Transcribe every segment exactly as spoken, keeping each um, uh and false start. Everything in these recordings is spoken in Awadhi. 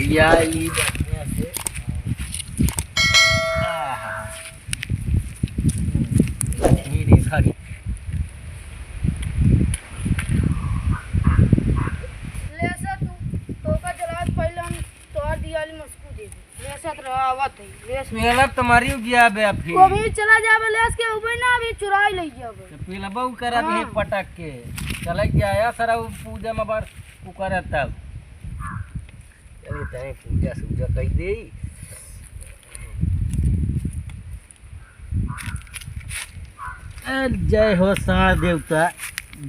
या ई बढ़िया से। आहा। लक्ष्मी रेखा की। ले से तू, तोका जलात पहिले हम तोहार दियाली मस्कू दे दे। ले से तो आवत है, ले से। मेहनत तुम्हारी उगिया बे अभी। वो भी चला जाबे, ले से के उबे ना अभी चुराई ले जाबे। तो पीला बहू करा दिए हाँ। पटक के। चले जाया सरा उ पूजा में बार उ करत तब। चलिए, तनी पूजा सूजा कई देई। ए, जय हो साँड़ देवता,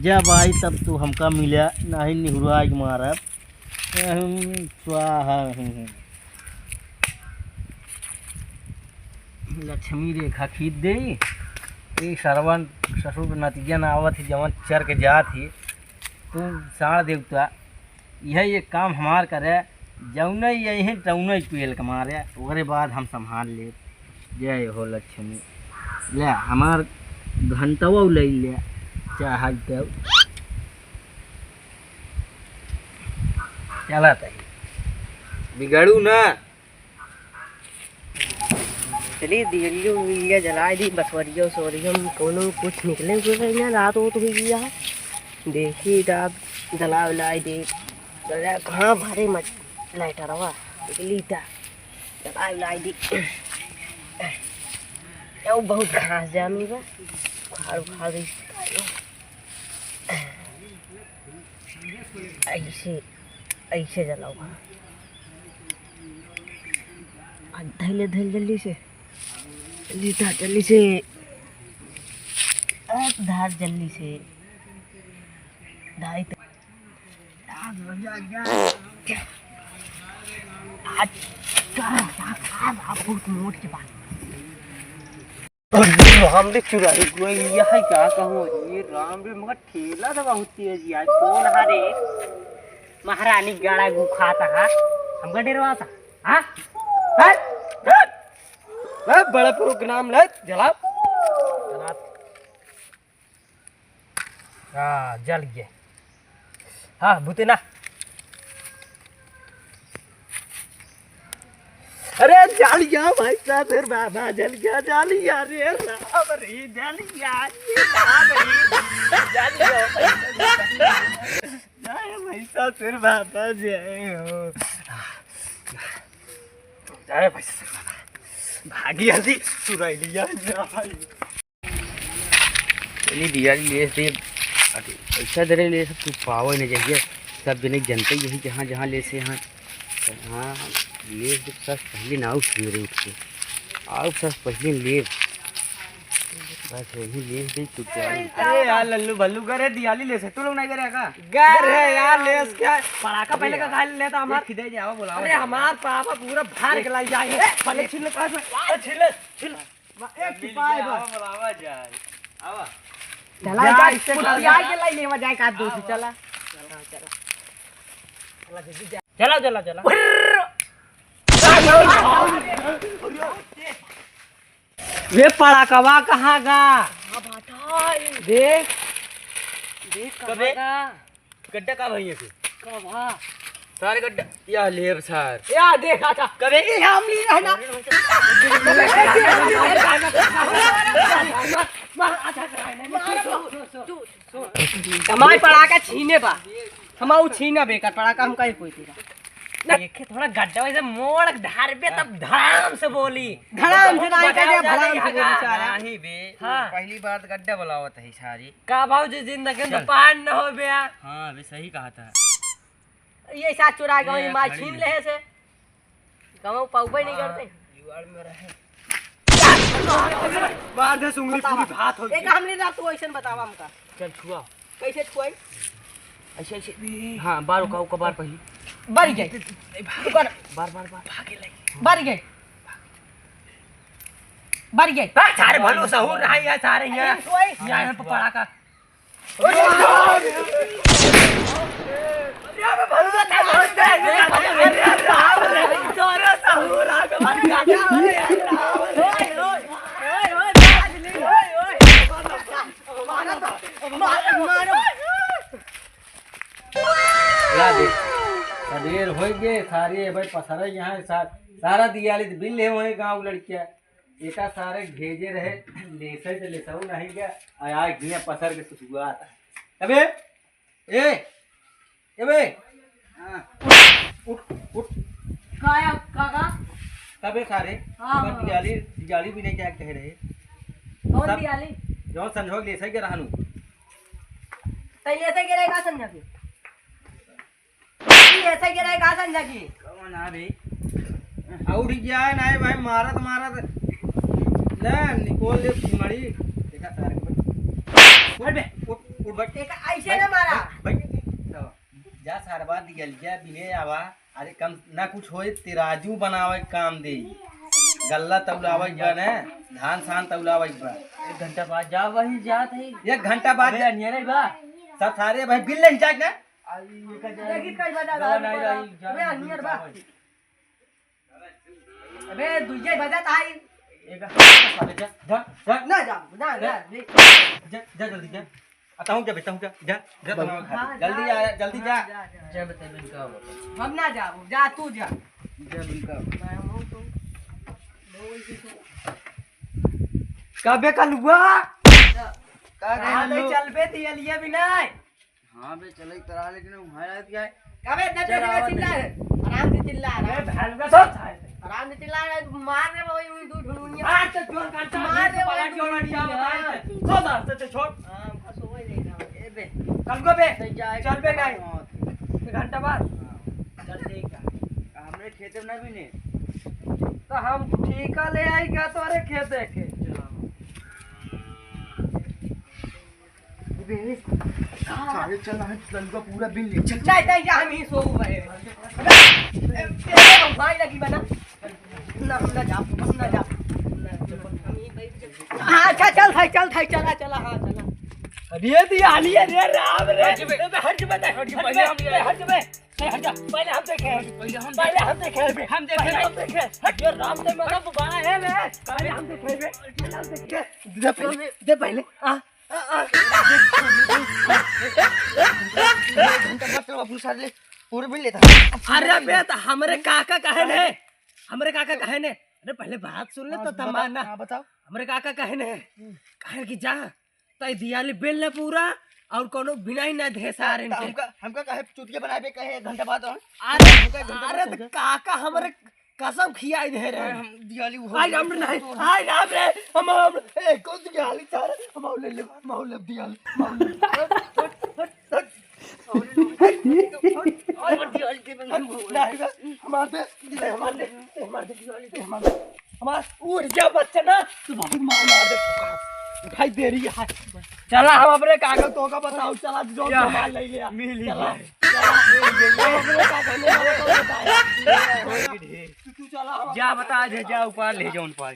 जब आई तब तू हमका मिला, नाही निहुराई के मारब। अहम स्वाहा। लक्ष्मी रेखा खींच देई। ई सरवन ससुर नतिया ना आवत ही, जवन चर के जात ही। तू साँड़ देवता, यह एक काम हमार करे, जौने यही तौने पेल के मारे, ओकरे बाद हम संभाल लेब। जय हो लक्ष्मी। ले, हमार घंटवा ले ले, चाहत तो। चला तही। बिगड़ू ना। चली, दियलियो मिलिया जलाए दी, बसवरियो सोरियो में कोनो कुछ निकले हुए ना, रात होत हुई है। देखी, रात जला उलाए दी। जला कहाँ भरे मच-, लाइटरवा, निकली ता। जला उलाए दी। ए, बहुत घास जामी बा। उखाड़, उखाड़ दी। ऐसे, ऐसे जलाओ। आ, धइले, धइले जल्दी से। जल्दी धार, जल्दी से। आ, धार जल्दी से। धाई तो। आज, आज, आज, आज बहुत मोट के बात। अरे राम रे, चुराई गई, यह है का कहूँ? अरे राम रे, मगर ठेला तो बहुत तेज यार। कौन हा रे? महारानी गाड़ा गुखाता हा, हमका डरवाता हा? हाँ? हाँ? हाँ, बड़ा प्रोग्राम ले, जला। जला। हाँ, जल गए। हाँ, भूते ना। अरे, जल गया भाई साहब, फिर बाबा जल गया, जल गया रे, राम रे, जल गया, ये राम रे, जल गया भाई साहब। जय भाई साहब, फिर बाबा जय हो। जय भाई साहब, बाबा। भागी जल्दी, चुराई लिया, जय। चली दिया ले से, अरे, पैसा दे रहे ले से, तू पावे नहीं जाइए, सब जने जनते यही जहाँ, जहाँ ले से यहाँ, हाँ, ले से सब पहले ना उठ रहे उठ के, आओ सब पहले ले, बस वही ले से तू क्या। अरे यार लल्लू भल्लू करे दियाली ले से, तू लोग नहीं करे का? घर है यार, ले से क्या? पड़ाका पहले का खा लेता हमार। खिदे जाओ, बुलाओ। अरे हमार पापा पूरा भार के लाई जाए, पहले छीन ले, छीन ले, छीन ले। बा-, ए, छिपाए बा। आवा, बोलावा जाए। आवा। चला, जा, जा, इससे कुछ चला, पिया चला। के लाई लेवा जाए का दोस्त, आवा। चला। चला, चला। चला, जल्दी जा। चला, चला, चला। ये पड़ाकवा कहाँ गा? हाँ, बाटा है। देख। देख, कहाँ कबे? गा? गड्ढा का भैया के? का भा? सारे गड्ढा, या लेब सार। या देखा था। कबे? ये हम नहीं रहना। हमारे पड़ाका छीने बा। हम आऊ छीना बेकार पड़ाका हम काहे कोई तेरा। देखे थोड़ा गड्ढा वैसे मोड़ धार पे तब धड़ाम से बोली। धड़ाम से नहीं कह दे, धड़ाम से बोली सारा। नहीं बे। हाँ। पहली बार तो गड्ढा बुलावत है सारी। का भाऊजी, जिंदगी में तो चल। पार न हो बे। हाँ, अभी सही कहा था। ये साथ चुरा के ए, वही माल खड़ी छीन नहीं। ले से। कहूँ पाउबे नहीं हाँ, करते। जुआड़ में रहे। मार दे सुंगली बतावा। पूरी भात हो एक गई। हमने ना तू ऐसे बतावा हमका। चल छुआ। कैसे छुआई? ऐसे, ऐसे। हाँ, बार ओका, ओका बार पहली। बारी गई। रुको ना। बार, बार, बार। भागे लगी। बारी गई। बारी गई। आ, सारे भलो सहूर रहा है यार, सारे अरे, यहाँ। छुआई। यहाँ पे पड़ाका। ला दे। अबेर होई गे, सारे भाई पसरे यहाँ सा-, सारा दियाली तो बिल ले हुए गाँव लड़किया। एका सारे भेजे रहे, लेसे तो लेसहु नहीं गया, आ आज हियाँ पसर के सुसुआत है। अबे, ए, ए बे, हाँ। उठ, उठ, उठ। काया, काका? तबे सारे, हाँ, तब हाँ। दियाली, दियाली भी नहीं क्या कह रहे। कौन सब दियाली? जौन संझोग लेसे के रहनु। तै लेसे के रहे का संझा के? तै लेसे के रहे का संझा की? कौन आ बे? आ उठ गया है, नहीं भाई, मारत, मारत। ले, निकोल ले, मड़ी। देखा सारे को। उठ बे, उठ, उठ, बैठ। देखा, ऐसे ना मारा। बैठ, बैठ। जा सारवा दियल जा, बिने आवा। अरे कम ना कुछ होए, तेराजू बनावे के काम दे। गल्ला तौलावे के बा ना, धान सान तौलावे के बा। एक घंटा बाद जा, वही जात है। एक घंटा बाद अबे, जा। अनियरे बा। सब सारे भाई बिल नहीं जाए ना। आ, ई एकर जा-, देखी कई बजा दवा रहा नहीं है। रही, जा, अबे, अनियर बा। अबे, दुइये बजा ताई। एक साले जा, जा, जा। ना जा, ना, ना, नहीं। जा, जा जल्दी जा। आ, तहूँ जा बेटा, तहूँ जा, जा, जा, तहूँ खा। हाँ, जल्दी जा, आ, जल्दी जा। जा, जा, जा। जा बेटा, बिन का होता। हम ना जाबो, जा तू जा। जा बिन का होता। मैं हूँ तो, कबे कलुआ? जा। का रे हाँ, हम ले लोग? चल बे, दियलिया भी नहीं। हाँ बे, चले तो रहा, लेकिन वहाँ रहत क्या है? अबे, इतना चल, तेज में आवाज चिल्ला नहीं। है। आराम से चिल्ला, अबे, आराम से। भैलुआ सब था। आराम से चिल्ला रहा है, मार दे वही, वही दू ढुलमुनिया। मार तो जोर काटता है, मार दे वही पलट जोर ढुलमुनिया। काटता है। छोड़, छोड़, छोड़। हाँ, हमका सोवे दे रहा है। ए बे। कल को बे, नहीं जाए, चल बे, घंटा नहीं। बाद। एक घंटा बाद। हाँ। चल, ठीक है। हमरे खेते में ना भी नहीं। तो हम ठीका ले आई क्या तोरे खेते के? चलो। अबे, सारे चल रहे, ललुआ पूरा बिल ले, चल, चल। नहीं, नहीं, हम ही सो गए। अबे, ए, ए, भाई लगी बना। ना, हम ना जाब, हम ना जाब। हाँ, अच्छा, चल भाई, चल भाई, चला, चला, हाँ, चला। अरे दियाली, अरे राम रे। हट बे। अबे, हट बे, हट बे, हट बे, पहले हम हट बे, हट बे। ए, हट जा, पहले हम देखे। पहले हम पहले हम देखे। देखे, हम देखे। पहले हम देखे। हट, ये राम से मतलब बड़ा है बे। पहले हम देखे बे। पहले हम देखे। दे पहले, दे पहले। आ, आ, आ। घंटा बाद तो अपने सारे पूरे भी लेता। अरे बे, तो हमरे काका कहे ने, हमरे काका कहे ने। अरे पहले बात सुन ले हाँ, तो बता, तमाना। हाँ, बताओ। हमरे काका कहे ने, हम्म। कहे कि जा, तई दियाली बेल ले पूरा और कोनो बिनाई ना दे सारे इनके। हमका, हमका काहे चुतिया बनाए बे, कहे एक घंटा बाद और? अरे, हमका एक घंटा अरे बाद तो समझा। काका हमरे कसम खियाई दे रहे। हम दियाली वो आई राम रे नहीं, आई राम रे, हम, हम, ए, कौन दियाली चाह रहे? हम ले ले, हम ले दियाली, हम ले। हट, हट, हट, हट। और दियाली के बंधु हो। नहीं बे, हमार दे, हमार दे, हमार दे, हमार दे। हमार उठ जा बच्चा ना, तू बहुत मार मार दे। उठाई दे रही है। चला हम अपने कागज तो का बताओ, चला जो क्या? सामान ले लिया। मिल चला, गया। चला। हम अपने कागज ले आवे तो बताया। तू, तू चला हम जा बता दे, जा ऊपर ले जा उन पर।